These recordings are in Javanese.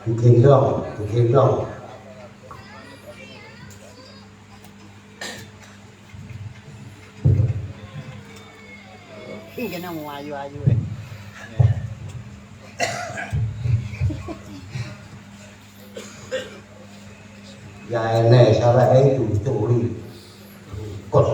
Digendong, digendong. Kene mau ayu-ayu e. Ya enek saweke dicuri. Kos.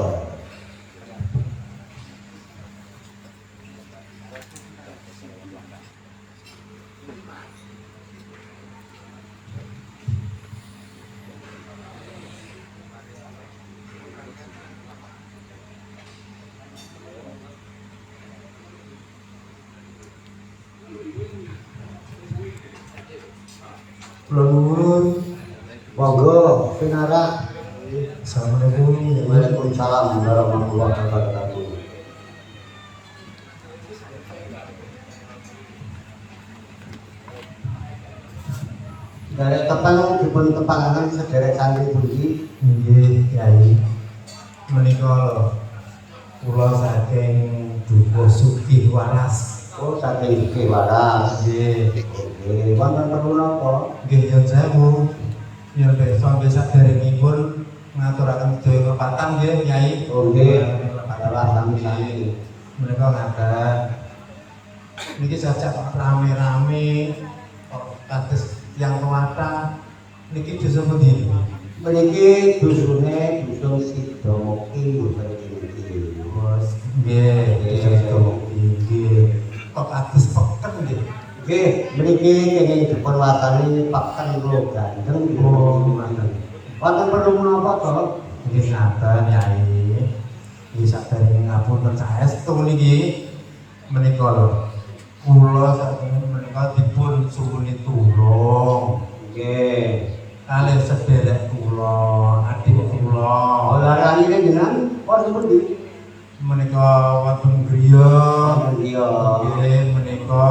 Kula nuwun. Monggo pinarak. Assalamualaikum. Waalaikumsalam warahmatullahi wabarakatuh. Derek tepang dipun tepangaken sederek santri pundi? Nggih, Kyai. Menika lho kula saking Dukuh Sugih Waras. Oh, saking Sugih Waras. Nggih. Nggih, wonten perlu napa? Nggih, nyuwun sewu. Nyuwun pirsa nggih saderengipun ngaturaken sedaya kelepatan nggih, Kyai. Oh, nggih. Adalah sami-sami. Menika ngaten. Niki sajak rame-rame kok kados tiyang tuwata niki desa pundi? Mriki dusune dusun Sidomukti mriki niki. Bos, nggih, desa Sidomukti nggih. Kok kados peken nggih. Nggih, mriki kenging dipun wastani Peken Logandeng. Oh, ngaten. Wonten perlu menapa to? Nggih ngaten, Yai. Nggih saderenge ngapunten saestu niki menika lho. Kula saderenge menika dipun suwuni tulung Nggih. kalih sederek kula, adik kula. Oh, larane jenengan wonten pundi? Menika wonten griya. Wonten griya. Nggih menika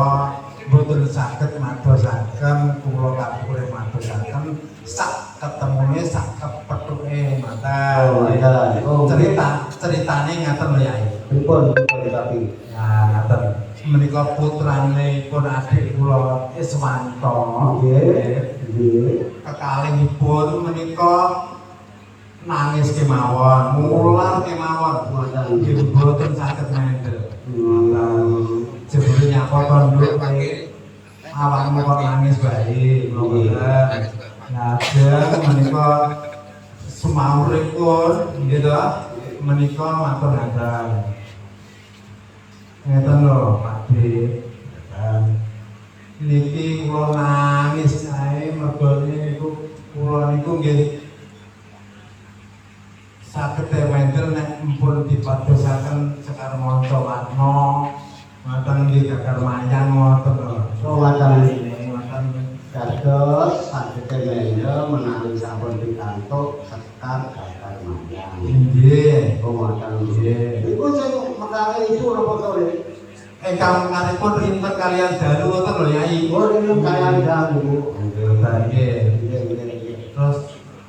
mboten saged madosaken kula kapure madosaken sak ketemune sak kepethuke ngoten. Oh, ngoten. Oh, Cerita ceritane ngaten lho Yai. Pripun pripun tapi? Nah, ngaten. Menika putranipun adik kula Iswanto. Nggih. Nggih. Kekalihipun menika nangis kemawon, mular kemawon. Ngoten. Nggih mboten saged mendel. Jebule nyapa to nduk kowe awakmu kok nangis wae. Ngoten. Lajeng menika sumauripun nggih to menika matur ngaten. Ngeten lho Pak Dik. Niki kula nangis ae mergo niku kula niku nggih saged mendel nek empun dipadosaken Sekar Manca Warna ngoten nggih Gakar Mayang ngoten lho. Oh, ngoten. Ngoten. Dados saged mendel menawi sampun pikantuk Sekar Gakar Mayang. Nggih. Oh, ngoten. Nggih. Iku sing mekare isu napa sore? Ingkang karipun rinten kalian dalu ngoten lho Yai. Oh, niku kalian dalu. Nggih. Nggih, nggih, nggih. Terus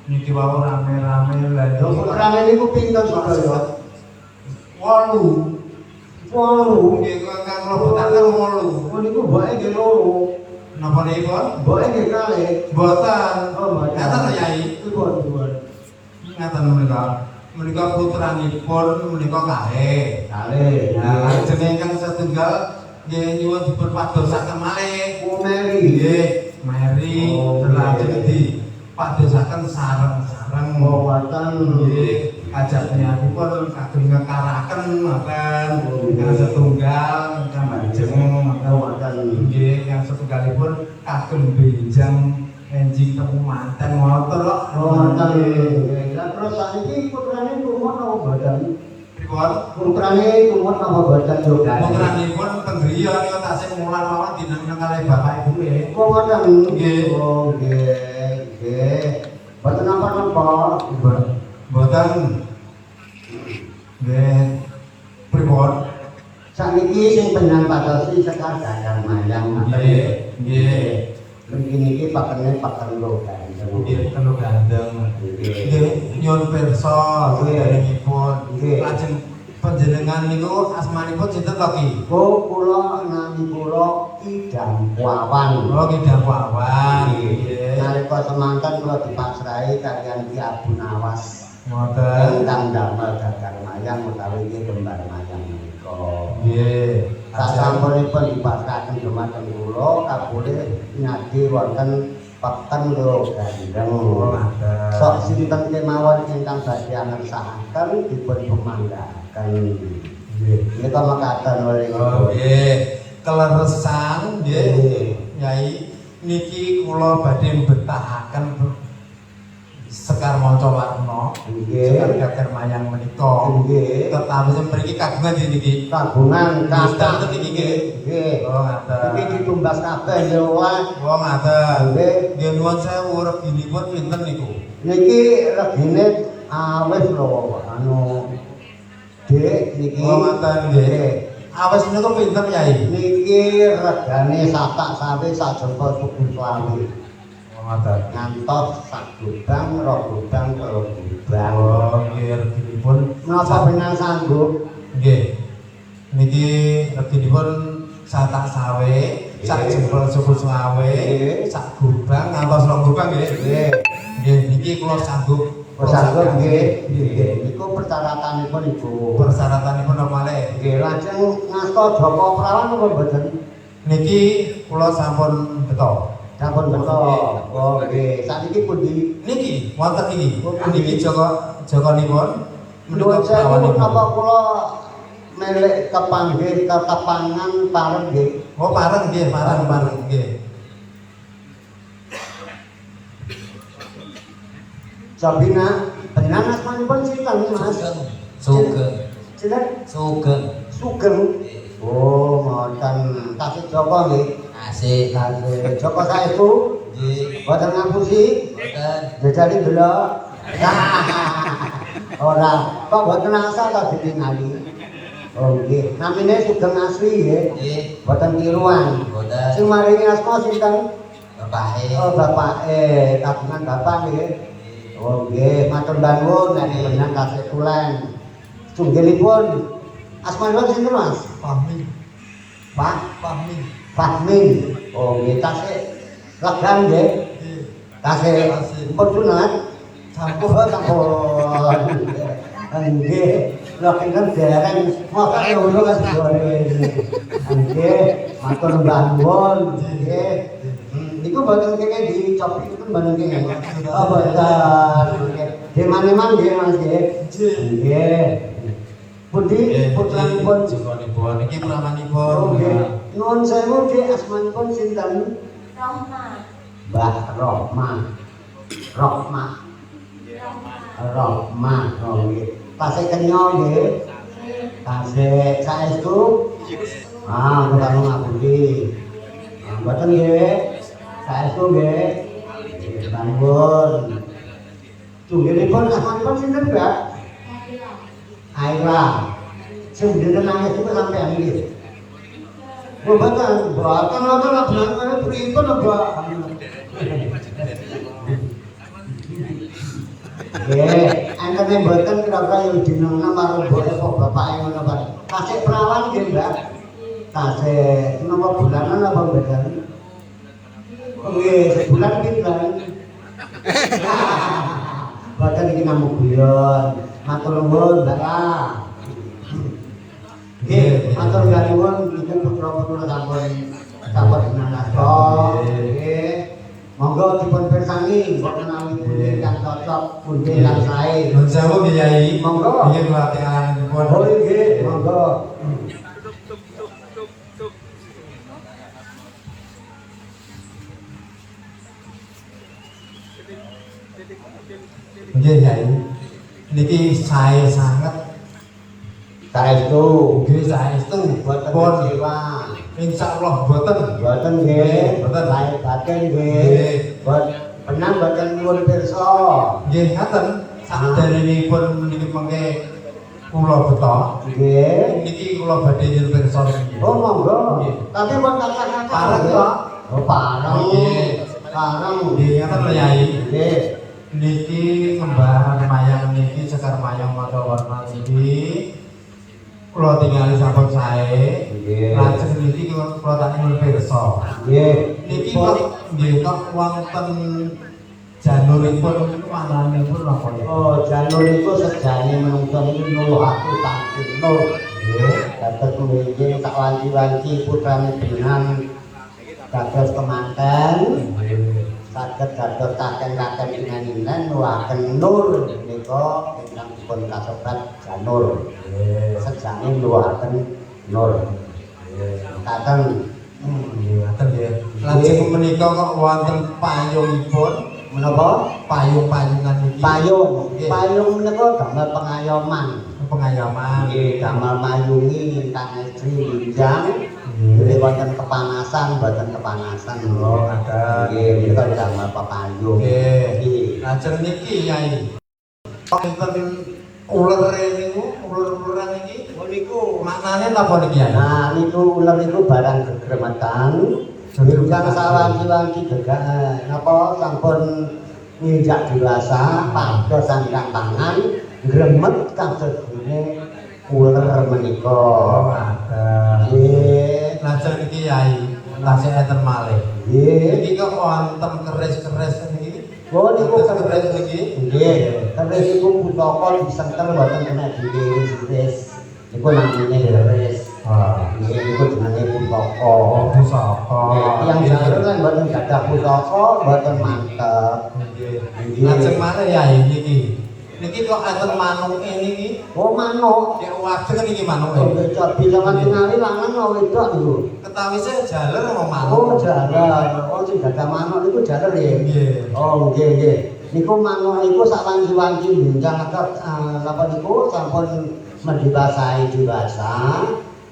niki wau rame-rame lha Lho, putrane niku pinten sedaya? 8. 8. Nggih kang mlebetaken 8. Oh, niku mboke nggih loro. Napa nipun? Mboke nggih kalih. Mboten. Oh, mboten. Ngaten lho Yai. Pripun, pripun? Ngaten menika. Menika putranipun menika kalih. Kalih. Nah, lajeng ingkang setunggal nggih nyuwun dipun padosaken malih. Oh, Mary. Nggih, Mary Oh, lajeng nggih. dipadosaken sareng-sareng. Oh, ngoten. Nggih, kajak niatipun kagem ngekaraken ngoten. Oh, Ingkang nggih. setunggal ingkang majeng ngoten. Oh, ngoten. Nggih, ingkang setunggalipun kagem benjang enjing temu manten ngoten lho. Oh, ngoten. Nggih. Lah terus saiki putrane kumut napa boten? Pripun? Putrane kumut napa boten yogane? Putranipun teng griya nika tasih mulan mawon dineneng kalih bapak ibuke. Oh, ngoten. Nggih. Oh, nggih. Nggih. Boten napa-napa. Mboten. Nggih. Pripun? Sakniki sing panjenengan padosi Sekar Gakar Mayang ngoten. Nggih, nggih. Mriki niki pakene paken Logandeng. Nggih, kena gandeng. Nggih. Nggih, nyuwun pirsa saderengipun. Nggih. Lajeng panjenengan niku asmanipun sinten to Ki? Oh, kula nami kula Ki Dampuawan. Kula Ki Dampuawan. Nggih. Nalika semanten kula dipasrahi kaliyan Ki Abu Nawas. Ngoten. Ingkang damel gagar mayang utawi nggih kembar mayang menika. Nggih. Sasampunipun dipasrahaken dumateng kula kabule nyadi wonten peken Logandeng. Oh, ngaten. Sok sinten kemawon ingkang badhe ngersakaken dipun pemanggaken. Nggih. Menika mekaten oleh Oh, nggih. Keleresan nggih. Yai niki kula badhe mbetahaken Sekar Manca Warna. Nggih. Sekar gagar mayang menika. Nggih. Tetapi sing mriki kagungan nggih niki. Kagungan kathah niki nggih. Nggih. Oh, ngaten. Iki ditumbas kabeh ya wae. Oh, ngaten. Nggih. Nggih nuwun sewu reginipun pinten niku? Niki regine awis lho anu Dik niki. Oh, ngaten nggih. Awis niku pinten Yai? Niki regane satak sawe sak jempol tuku selawe. Oh, ngaten. Ngantos sak gudang, rong gudang, telu gudang. Oh, nggih reginipun Menapa benang sanggup? Nggih. Niki reginipun satak sawe, sak jempol suku selawe, sak gubang ngantos rong gubang nggih. Nggih. Nggih niki kula sanggup. Oh, sanggup nggih. Nggih. Niku persyaratanipun Ibu. Persyaratanipun napa malih? Nggih, lajeng ngasta jaka prawan napa mboten? Niki kula sampun beto. Sampun beto. Oh, nggih. Sakniki pundi? Niki wonten niki. Niki jaka jakanipun Nuwun sewu napa kula melek kepanggih ketepangan pareng nggih. Oh, pareng nggih, pareng pareng nggih. Sabina, benar asmanipun sinten Mas? Sugeng. Sinten? Sugeng. Sugeng. Oh, ngoten. Tasih Joko nggih. Asih. Tasih Joko saestu? Nggih. Mboten ngapusi? Mboten. Jajali delok. Ora, kok mboten asal ta ditingali. Oh nggih, namine Sugeng asli nggih. Nggih. Mboten tiruan. Mboten. Sing maringi asma sinten? Bapake. Oh, bapake, kagungan bapak nggih. Oh nggih, matur nuwun nek jenengan kasih tulen. Sunggelipun asmanipun sinten Mas? Fahmi. Pak Fahmi. Fahmi. Oh nggih, tasih legan nggih. Nggih. Tasih pun sunat. Sampun. Oh, sampun. Nggih, lha kinten dereng mosok ngono Mas Gore. Nggih, matur nuwun. Nggih. Niku mboten kene dicopi itu mboten kene. Oh, mboten. Nggih. Deman-eman nggih Mas nggih. Nggih. Pundi putranipun jakanipun niki pramanipun. Nggih. Nuwun sewu Dik, asmanipun sinten? Rohma. Mbah Rohma. Rohma. Rohma. Oh nggih. Tasih kenya nggih. Tasih saestu? Ah, kula ngapusi. Ah, mboten nggih. Saestu nggih. Nggih, nuwun. Tunggelipun asmanipun sinten, Mbak? Aila. Sing dinten nangis iku sampean nggih. Mboten, mboten wonten lha pripun, Mbak? Nggih, entene mboten kira-kira yang dinengna marang mboke apa bapake ngono Pak. Tasih perawan nggih, Mbak? Tasih napa bulanan apa mboten? Nggih, sebulan pinten? Mboten iki namung guyon. Matur nuwun, Mbak. Nggih, matur nuwun niku putra-putra sampun sampun dinanasta. Nggih. Monggo dipun pirsani mbok menawi pundi ingkang cocok, pundi ingkang sae. Nuwun sewu nggih Yai. Monggo. Nggih kula tingalanipun. Oh nggih, monggo. Nggih Yai. Niki sae sanget. Saestu. Nggih saestu. Boten Pun kecewa. insyaallah boten. Boten nggih, Boten. Lahir batin nggih. Nggih. Bot benang boten nyuwun pirsa. Nggih ngaten. Saderengipun niki mengke kula beto. Nggih. Niki kula badhe nyuwun pirsa niki. Oh monggo. Nggih. Tapi pun kathah-kathah. Pareng kok. Oh pareng. Nggih. Pareng. Nggih ngaten lho Yai. Nggih. Niki kembar mayang niki sekar mayang mata warna niki kula tingali sampun sae. Nggih. Lajeng niki kula tak nyuwun pirsa. Nggih. Niki kok nggih kok wonten Januripun warnanipun napa ya? Oh, janur niku sejane menungso niku nuwuhake saking nur. Nggih. Dados mriki tak wanci-wanci putrane jenengan dados kemanten, saged dados kaken-kaken inen-inen nuwuhaken nur menika ingkang dipun kasebat janur. Nggih. Sejane nuwuhaken nur. Nggih. Katen. Nggih, ngaten nggih. Lajeng menika kok wonten payungipun? Menapa? Payung-payungan niki. Payung. Nggih. Payung menika damel pengayoman. Pengayoman. Nggih, damel mayungi ingkang estri linjang. Nggih. Nggih wonten kepanasan, mboten kepanasan. Oh, ngaten. Nggih, menika damel pepayung. Nggih. Nggih. Lajeng niki Yai. Wonten uler niku, uler-uleran niki. Oh niku. Maknane napa niki Yai? Nah, niku uler niku barang gegremetan. Ingkang sawanci-wanci gegak napa sampun nginjak dewasa, pados sandang tangan, gremet kados dene uler menika. Oh, ngaten. Nggih. Lajeng niki Yai, tasih enten malih. Nggih. Niki kok wonten keris-keris niki. Oh niku keris niki. Nggih, keris niku pusaka disengkel mboten kena diiris-iris. Niku namine keris. Ah. Nggih, niku jenenge pusaka. Oh, pusaka. Yang jaler kan mboten gadah pusaka, mboten mantep. Nggih. Nggih. Lajeng malih Yai niki. Niki kok enten manuke niki. Oh manuk. Nek wajeng niki manuke. Oh wedok bilangan tingali lanang apa wedok niku? Ketawise jaler apa manuk? Oh jaler. Oh sing gadah manuk niku jaler ya. Nggih. Oh nggih nggih. Niku manuk niku sak wanci-wanci bincang akat napa niku sampun mendewasai dewasa.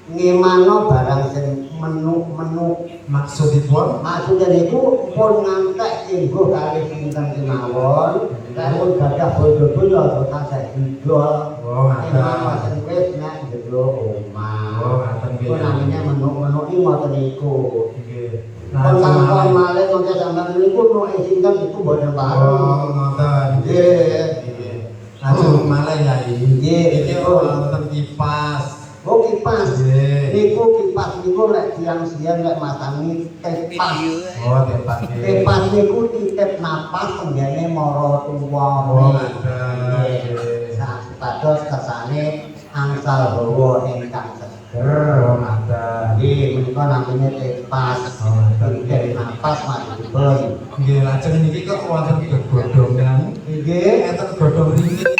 Ngemano barang sing menuk-menuk. Maksudipun? Maksudnya niku pun ngantek ingguh kalih sinten kemawon. Lek pun gadah bojo-bojo aja tasih didol. Oh, ngaten. Emang sing wis nek jero omah. Oh, ngaten nggih. Niku namine menuk-menuk iki ngoten niku. Nggih. Pun sampun malih mangke sampeyan niku nuke sinten niku mboten pareng. Oh, ngoten. Nggih. Nggih. Lajeng malih Yai. Nggih. Iki wonten kipas. Oh kipas. Nggih. Niku kipas niku lek tiyang siyen lek masangi tepas. Oh, tepas nggih. Tepas niku titip napas tenggene mara tuwa. Oh, ngaten. Nggih. Supados kersane angsal hawa ingkang seger. Oh, ngaten. Nggih, menika namine tepas. Oh, ngaten. Titip napas maksudipun. Nggih, lajeng niki kok wonten gegodhongan. Nggih. Enten godhong ringin.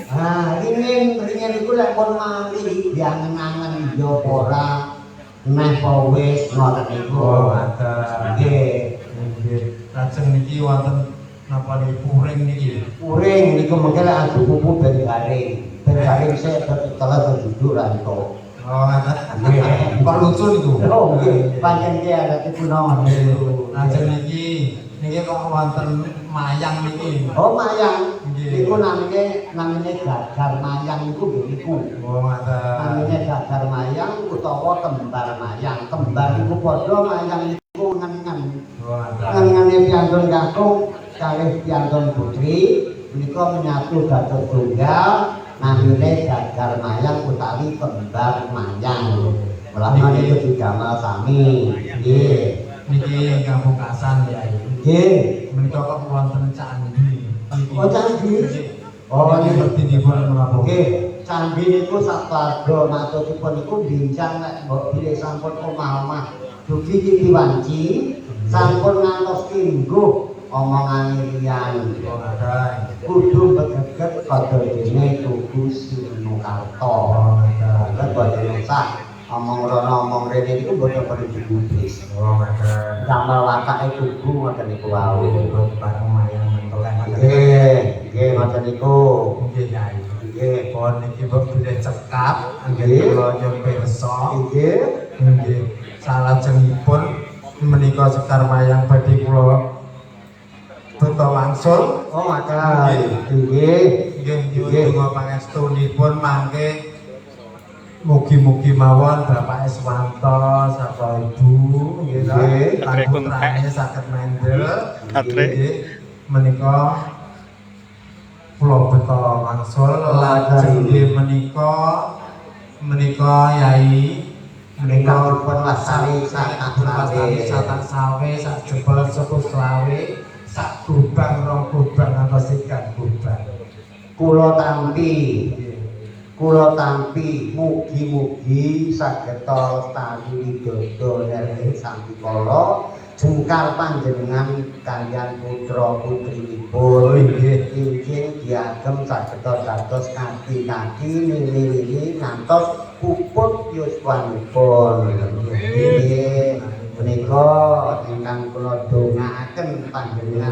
Ah, ringin ringin niku lek pun mari diangen-angen ya ora neh apa wis ngoten niku. Oh, ngaten. Nggih. Nggih. Lajeng niki wonten napa niki puring niki. Puring niku mengke lek adu pupu ben garing. Ben garing sik teles duduk ra entuk. Oh, ngaten. Nggih. Kok lucu niku. Oh, nggih. Pancen ki adate kuno ngoten niku. Lajeng niki niki kok wonten mayang niki. Oh, mayang. Nggih. Niku namine namine gagar mayang niku nggih niku. Oh, ngaten. Namine gagar mayang utawa kembar mayang. Kembar niku padha, mayang niku ngen-ngen. Oh, ngaten. Ngen-ngene piyantun kakung kalih piyantun putri menika menyatu dados tunggal namine gagar mayang utawi kembar mayang. Mulane niku didamel sami. Nggih. Niki ingkang pungkasan Yai. Nggih. Menika kok wonten candi. Niki. Oh, candi. Nggih. Oh, Niki niku berdinipun menapa? Nggih, candi niku sakeluarga maksudipun niku bincang nek mbok bilih sampun omah-omah dugi titi wanci sampun ngantos kingguh omongane liyan. Oh, ngaten. Kudu begeget kada dene tugu Sinukarta. Oh, ngaten. Lah boten usah omong rono omong rene niku mboten perlu digubris. Oh, ngaten. Damel watake tugu ngoten niku wau. Nggih, bareng mayang menteleh ngoten. Nggih, nggih ngoten niku. Nggih, Yai. Nggih. Pun niki mbok bilih cekap anggen Nggih. kula nyuwun pirsa. Nggih. Nggih. Salajengipun menika Sekar Mayang badhe kula beto wangsul. Oh, ngoten. Nggih. Nggih, nyuwun Nggih. donga pangestunipun mangke mugi-mugi mawon Bapak Iswanto sapa Ibu nggih ta. Nggih. Lan putrane saged mendel. Baterai. Nggih. Menika kula beto wangsul lajeng nggih menika menika Yai menika Ingkang dipun wastani satak dipun wastani sawe. satak sawe sak jebol sepuh selawe sak gubang rong Kula tampi. Kula tampi, mugi-mugi saged lestari widodo ing sambikala jengkar panjenengan kaliyan putra putrinipun. Oh, nggih. Inggih, diagem saged dados kaki-kaki, nini-nini, ngantos puput yuswanipun. Nggih, menika ingkang kula dongaaken panjenengan.